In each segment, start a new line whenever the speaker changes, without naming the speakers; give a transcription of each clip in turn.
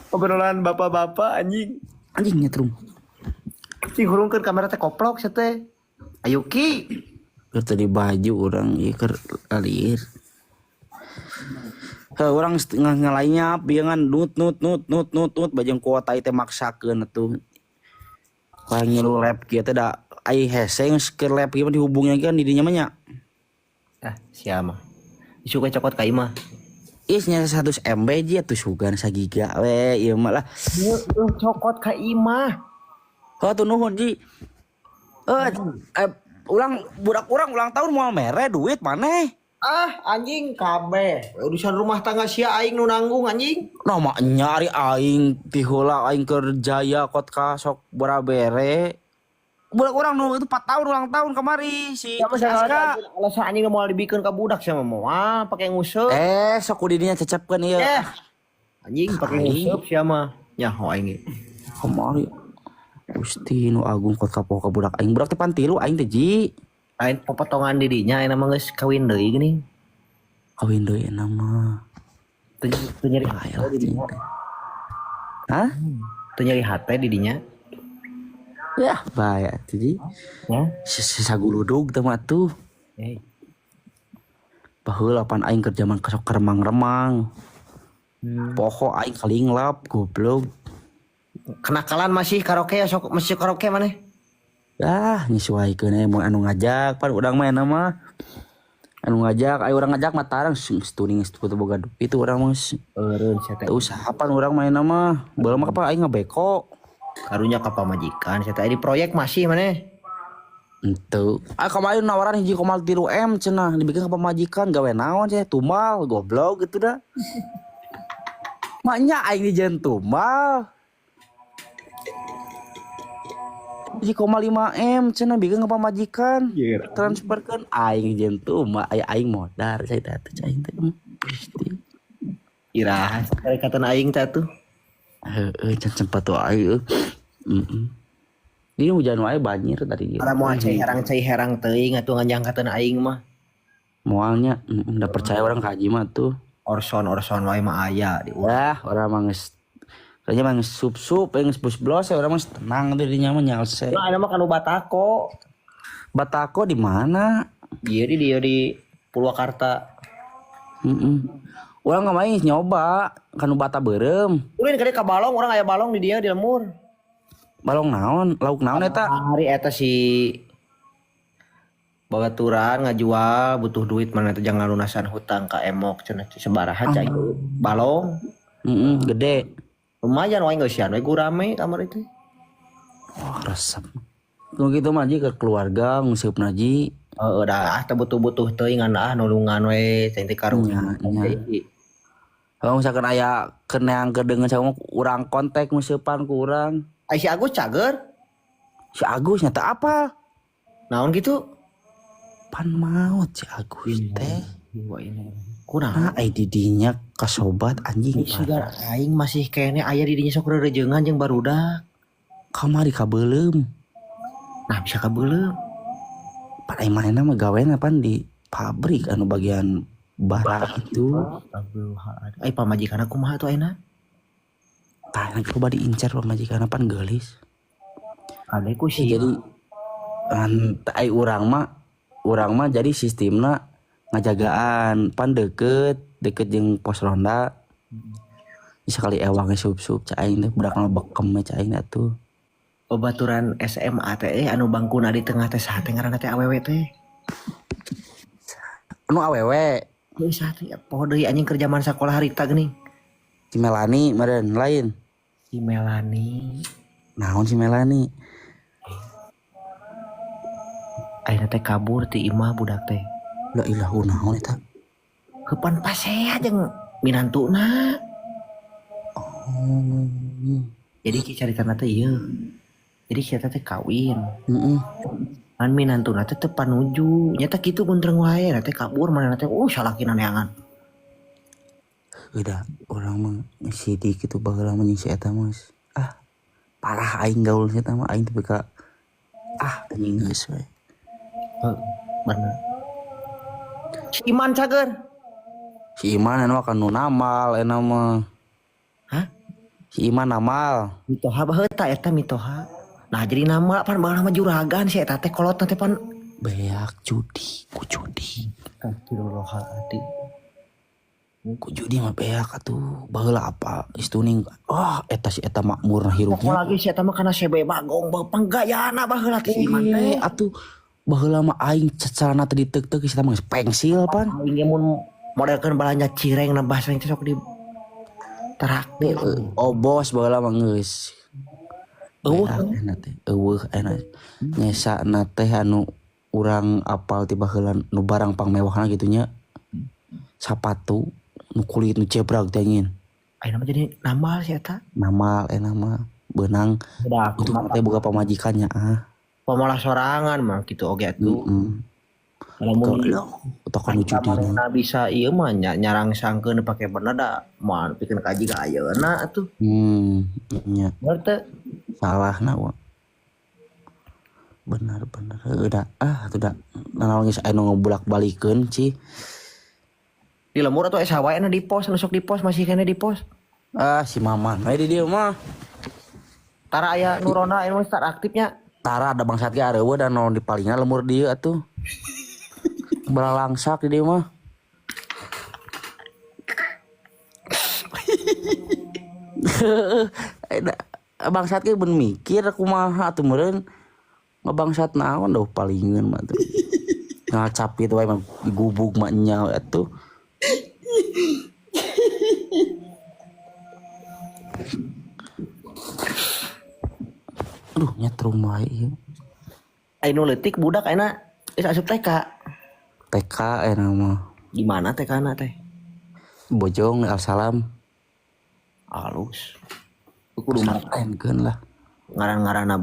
Obrolan bapak-bapak, anjing.
Anjing, nyetrum.
Cing hurungkeun kamera teh, koplok sia teh. Ayo, Ki.
Keur tadi baju urang ieu keur lieur. Heuh, urang ngalainya bieu ngan nut nut nut nut nut nut bajeng kuota ieu teh maksakeun atuh. Kayak ngilu lab kieu teh da ai hese geus keur lab kieu mah dihubungnya kan di dinya mah nya.
Ah, siapa? Isu cokot ka imah.
Ih, nya 100 MB ji atuh, sugan sagiga we ieu mah lah.
Heueuh, cokot ka imah.
Oh, tuh nuhun, Ji. Eh, eh, ulang budak urang ulang tahun moal mere duit maneh.
Ah, anjing kabeh. Urusan rumah tangga sia aing nu nanggung, anjing.
Nah, mak nyari aing ti heula aing keur jaya kot ka sok bere. Budak urang nu itu 4 tahun ulang tahun kamari si
Siapa
si Aska.
Alasan anjing nu moal dibikeun ka budak sia mah moal pake nguseup.
Eh, sok ku didinya cecepkeun ieu.
Eh. Anjing pake
Aing.
Nguseup sia mah. Nyaho aing ge.
Kamari. Gusti nu agung, kot kapok ka budak aing. Budak teh pan tilu aing teh, Ji.
Lain popotongan didinya ayeuna mah geus kawin deui geuning.
Kawin deui euna mah.
Teu teu nyeri
Bae
hate
lah
di dinya.
cing teh. Hah?
Teu nyeri hate di dinya.
Ya, bae atuh, Ji.
Ya.
Sisa guludug teh mah tuh.
Eh.
Baheula pan aing keur jaman sok remang-remang. Poho aing kalinglap, goblok.
Kenakalan masih karaoke ya, sok masih karaoke maneh?
Ah, nyesuaikeun aya mun anu ngajak pan urang mah euna mah. Anu ngajak, ayo urang ngajak mah tarang geus tuning geus teu boga duit itu urang mah geus
Eureun sia teh.
Teu usaha pan urang mah euna mah. Baheula mah apa aing ngabeko.
Karunya ka pamajikan sia teh di proyek masih maneh.
Henteu. Ah, kemarin nawaran 1,3 M cenah dibikin ke pamajikan gawe naon cenah, tumbal, goblok gitu dah. Maknya aing dijieun tumbal. 1,5 M cenah bikin ke pamajikan. Transferkeun aing dijieun tumbal, aya aing modar saya teh atuh aing teh. Gusti.
Iraha katan aing teh tuh.
Heeh, can sempat wae euy. Heeh. Ini hujan wae banjir tadi.
Para moal cai herang teuing atuh nganjangkateun aing mah.
Moalnya udah percaya urang ka haji mah tuh.
Orson orson wae mah aya di urang.
Wah, urang mah geus kayaknya mah geus sup-sup, geus bus-blos, urang mah geus tenang tuh dinya mah nyalse.
Nah, mah kanu Batako.
Batako di mana?
Iya, di dia di Purwakarta.
Heeh. Urang kemarin nyoba kanu bata beureum.
Ulin kali ka balong, urang aya balong di dia di lembur.
Balong naon? Lauk naon eta?
Hari eta si babaturan ngajual butuh duit mana teh jangan lunasan hutang ka emok cenah sabaraha cai balong.
Heeh, gede.
Lumayan wae geus we gurame kamar itu.
Wah, resep. Nu kitu mah, Ji, ke keluarga nguseup Ji.
Heeh, dah ah teu butuh-butuh teuing ngan ah nulungan we teh teh karunya.
Nya, nya. Kalau misalkan aya keneang kedengeun sama urang kontak nguseupan ku urang.
Ai si Agus cager?
Si Agus nyata apa?
Naon gitu?
Pan maut si Agus teh.
Kurang.
Nah, ai didinya ka sobat, anjing.
Sugar aing masih kene aya di dinya sok rerejengan jeung barudak.
Kamari kabeuleum.
Nah, bisa kabeuleum.
Pan ai manehna mah gawena pan di pabrik anu bagian bara itu.
Ai pamajikan kumaha tuh ayeuna?
Tah, coba diincar pamajikan pan geulis.
Kade ku si
Jadi ai urang mah jadi sistemna ngajagaan pan deket deket jeung pos ronda. Sekali ewang sup-sup cai aing teh budak mah bekem we cai aing atuh.
Babaturan SMA teh anu bangkuna di tengah teh saha teh ngaranna teh, awewe teh?
Anu awewe?
Heuh, saha teh, poho deui anjing, keur jaman sakola harita geuning.
Si Melani meureun, lain?
Si Melani.
Naon si Melani?
Ayeuna teh kabur ti imah budak teh.
La ilah, naon eta?
Heupan pasea jeung minantuna.
Oh.
Jadi ki caritana teh ieu. Jadi si eta teh kawin. Kan minantuna teh teu panuju. Nya teh kitu guntreng wae, teh kabur manehna teh salakina neangan.
Udah, urang mah sidik kitu baheula mah jeung si eta mah. Ah, parah aing gaul si eta mah, aing teh ka ah anjing geus we.
Heuh, bener. Si Iman cager.
Si Iman anu kan nu namal eta mah.
Hah?
Si Si Iman namal.
Mitoha baheula eta mitoha. Nah jadi nama pan baheula mah juragan si eta teh kolotna teh pan
Beak judi, ku judi.
Astagfirullahaladzim.
Ku judi mah beak atuh. Baheula apa? Istuning. Ah, eta si eta makmurna hirupnya.
Apalagi si eta mah kana CB Bagong beuh panggayana baheula teh si Iman teh.
Atuh baheula mah aing celana teh diteuk-teuk si eta mah geus pengsil pan.
Aing ge mun modelkeun balanja cireng na basreng teh sok di traktir.
Oh bos baheula mah geus.
Eueuh.
Enak teh. Eueuh enak. Nyesana teh anu urang apal ti baheula nu barang pangmewahna gitu nya. Sapatu nu kulit nu jebrag teh ngin.
Ayeuna mah jadi namal si eta.
Namal enak mah beunang.
Udah
Untuk teh boga pamajikannya ah.
Pamalah sorangan mah gitu oge atuh.
Heeh.
Lamun
Toko nu judina.
bisa ieu mah nyarangsangkeun pake bener da moal pikeun kaji ka ayeuna atuh.
Nya.
Bener teu?
Salah na wa. Benar benar. Heueuh da. Ah atuh da. Nanaon geus aya nu ngebulak-balikeun cih.
Di lembur atuh esa wae na di pos, nu sok di pos masih keneh di pos.
Ah si Maman we di dieu mah.
Tara aya nu ronda anu start aktifnya.
Tara ada bangsat ge areueuh da naon di palingna lemur dieu atuh. Balalangsak di dieu mah. Bangsat ge beun mikir kumaha atuh meureun ngabangsat naon dah palingeun mah atuh. Ngacap kitu wae mah digubug mah nya we atuh. Aduh nyetrum wae ieu.
Aya nu leutik budak ayeuna geus asup TK.
TK ayeuna mah.
Di mana TK-na teh?
Bojong Al-Salam.
Alus. Kudu mah
Pesantrenkeun lah.
Ngaran-ngaranna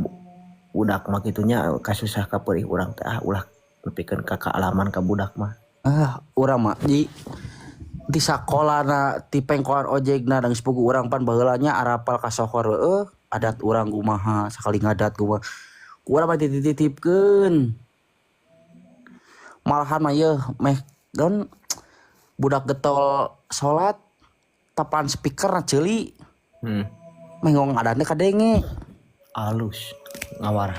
budak mah kitunya kasusah ka peurih urang teh ah ulah nepikeun ka kaalaman ka budak mah.
Ah, urang mah di sakolana ti pengkolan ojekna dan sepugu urang pan baheula nya arapal ka sohor heueuh adat urang kumaha sakali ngadat kumaha. Urang mah dititipkeun. Malahan mah yeuh meh don budak getol salat tapan speaker na ceuli. Meh ngomong adatna kadenge.
Alus ngawarah.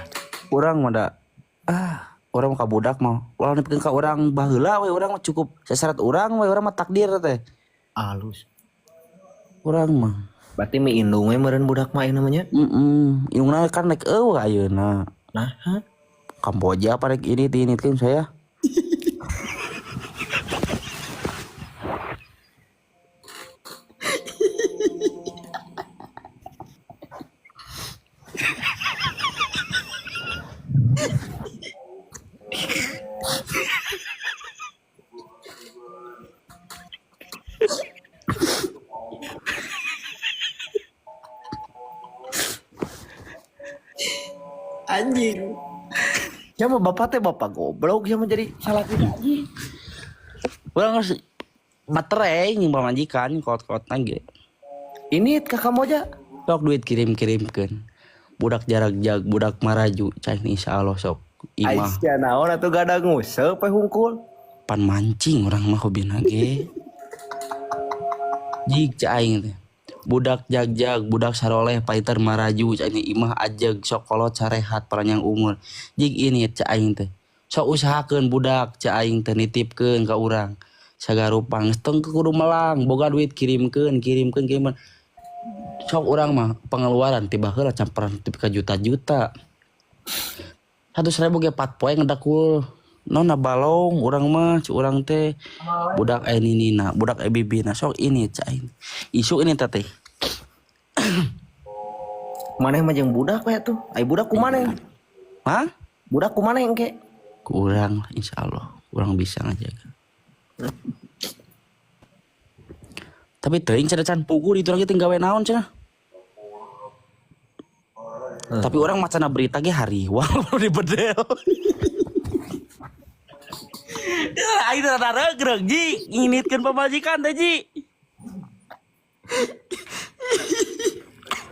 Urang mah da ah urang mah ka budak mah ulah nepikeun ka urang baheula we urang mah cukup sasyarat urang we urang mah takdir teh.
Alus.
Urang mah.
Berarti mi indung we meureun budak mah ayeuna mah nya?
Heeh, indungna kan rek eueuh ayeuna.
Nah, ha?
Kamboja apa rek ini diinitkeun saya.
Anjing. Ya mah bapak teh bapak goblok ya mah jadi salah kita anjing.
Urang geus materai jeung pamajikan kolot-kolotna ge.
Ini ke Kamboja.
Sok duit kirim-kirimkeun. Budak jarak jag, budak maraju cai insyaallah sok imah.
Aisyah naon atuh gada nguseup we hungkul.
Pan mancing urang mah hobina ge. Jig cai aing teh. Budak jag-jag, budak saroleh, paiter maraju, cai aing imah ajeg sok kolot sarehat panjang umur. Jig ini cai aing teh. Sok usahakeun budak cai aing teh nitipkeun ka urang. Sagarupang tong kudu melang, boga duit kirimkeun, kirimkeun, kirimkeun. Sok urang mah pengeluaran tiba heula camperan tepi ka juta-juta. 100.000 ge 4 poe ngedakul. Nona balong urang mah, cu urang teh budak aya ninina, budak aya bibina, sok ini cai aing. Isu ini teh teh.
Maneh mah jeung budak we atuh. Ai budak ku maneh?
Hah?
Budak ku maneh engke?
Ku urang lah insyaallah, urang bisa ngajaga. Tapi teuing cenah can puguh di urang ge teh gawe naon cenah. Tapi urang macana berita ge hariwang di bedel. Aing teh rada regreg ji, nginitkeun pamajikan teh ji.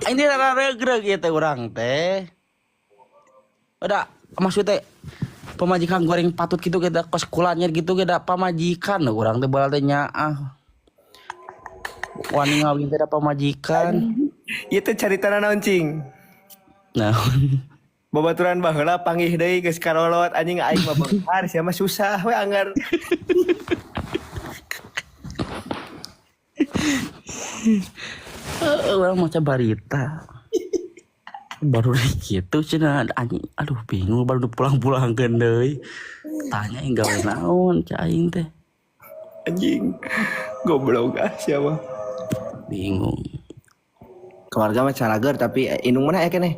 Aing teh rada regreg ieu teh urang teh. Udah maksud teh pamajikan goreng patut kitu ge da kos kulanya gitu ge da pamajikan urang teh bae teh nyaah. Wani ngawin teh da pamajikan.
Ieu teh caritana naon cing?
Nah,
Babaturan baheula panggih deui geus karolot anjing aing mah beunghar sia mah susah we anggar.
Urang maca barita. Baru gitu cenah anjing, aduh bingung baru pulang-pulangkeun deui. Tanya yang gawe naon cai aing teh.
Anjing. Goblok ah sia mah.
Bingung.
Keluarga mah calager tapi indung mana aya keneh?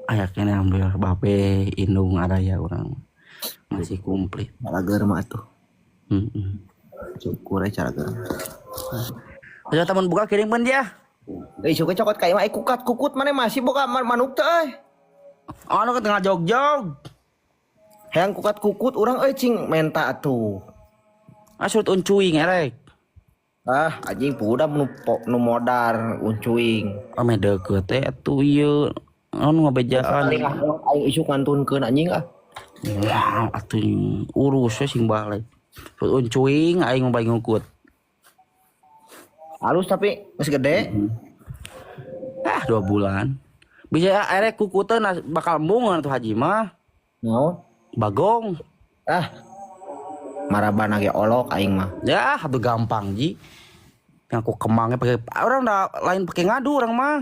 Aya keneh alhamdulillah babe indung araya urang masih komplit.
Calager mah atuh.
Heeh.
Syukur aya calager.
Ayo teman buka kirimkeun dia.
Euy syukur cokot ka imah kukat kukut mana masih boga manuk teh euy.
Anu ke tengah jog-jog.
Hayang kukat kukut urang euy cing menta atuh.
Ah surut uncuing erek.
Ah anjing puda nu modar uncuing.
Ame deukeut teh atuh ieu. Anu ngabejaan.
Paling ah aing isuk ngantunkeun anjing ah.
Wah, atuh urus we sing balik. Surut uncuing aing mah balik ngukut.
Halus tapi geus gede.
Ah 2 bulan. Bisa erek kukuteun bakal embung atuh haji mah.
Naon?
Bagong.
Ah. Marabana ge olok aing mah.
Ya, atuh gampang ji. Yang aku kemangnya pakai orang dah lain pakai ngadu orang mah.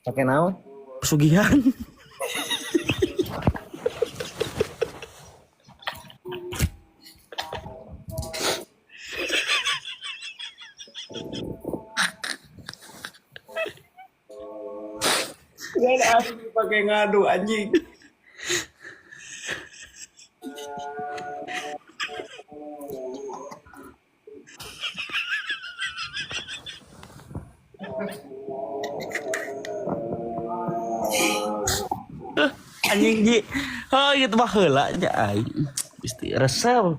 Pakai naon?
Pesugihan.
Kan asli pakai ngadu anjing.
Anjing ji. Oh, gitu mah heula nya aing. Gusti resep.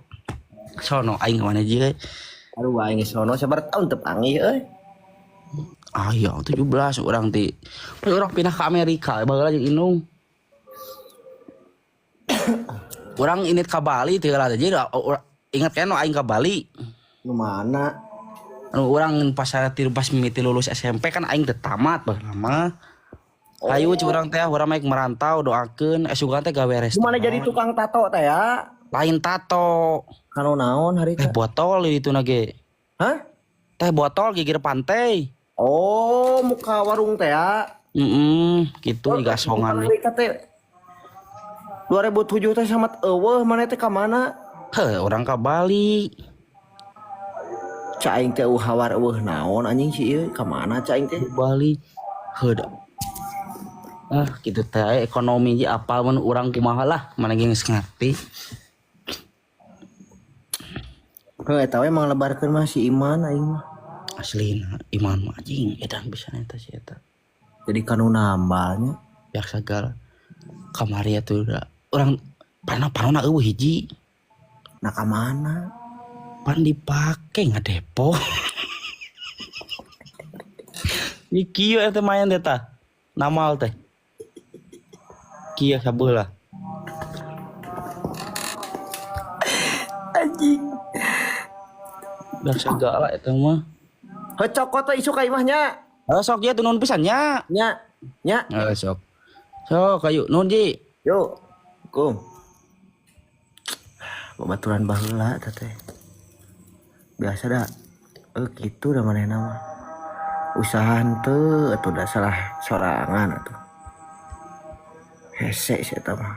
Sono aing mana ji euy.
Aduh aing sono sabar tahun teu panggih euy.
Ah iya 17 orang ti. Pas urang pindah ke Amerika baheula jeung indung. Urang init ka Bali teh heula teh. Jadi ingat kan aing ka Bali.
Nu mana?
Anu urang pas tilu pas mimiti lulus SMP kan aing teu tamat baheula mah. Ayo oh. Urang teh urang mah merantau doakeun sugan teh gawe restoran.
Mana jadi tukang tato teh ya?
Lain tato.
Kanu naon hari
teh? Teh botol itu nage.
Hah?
Teh botol gigir pantai.
Oh, muka warung teh ya.
Gitu oh, digasongan.
Hari teh 2007 teh sama eueuh mana teh ka mana?
Heh, urang ka Bali.
Ca aing teh eueuh hawar eueuh naon anjing si ieu ka mana ca aing teh?
Bali. Heuh. Ah, gitu teh ekonomi ji apal mun urang kumaha lah, mana ge geus ngarti.
Heuh eta we mang lebarkeun mah si Iman aing mah.
Aslina Iman mah anjing edan pisan eta si eta.
Jadi kanu nambalnya
pihak segala. Kamari atuh da urang panona eueuh hiji.
Nah ka mana?
Pan dipake ngadepo. Ni kieu eta mayan teh tah. Namal teh. Kieu sabelah.
Anjing.
Pihak segala eta mah.
Heuh cokot teh isuk ka imahnya.
Heuh sok ieu nuhun pisan nya.
Nya. Nya.
Heuh sok. Sok ayo nuhun ji.
Yuk. Kum. Babaturan baheula teh teh. Biasa dah. Kitu da manehna mah. Usaha henteu atuh da salah sorangan atuh. Hese si eta mah.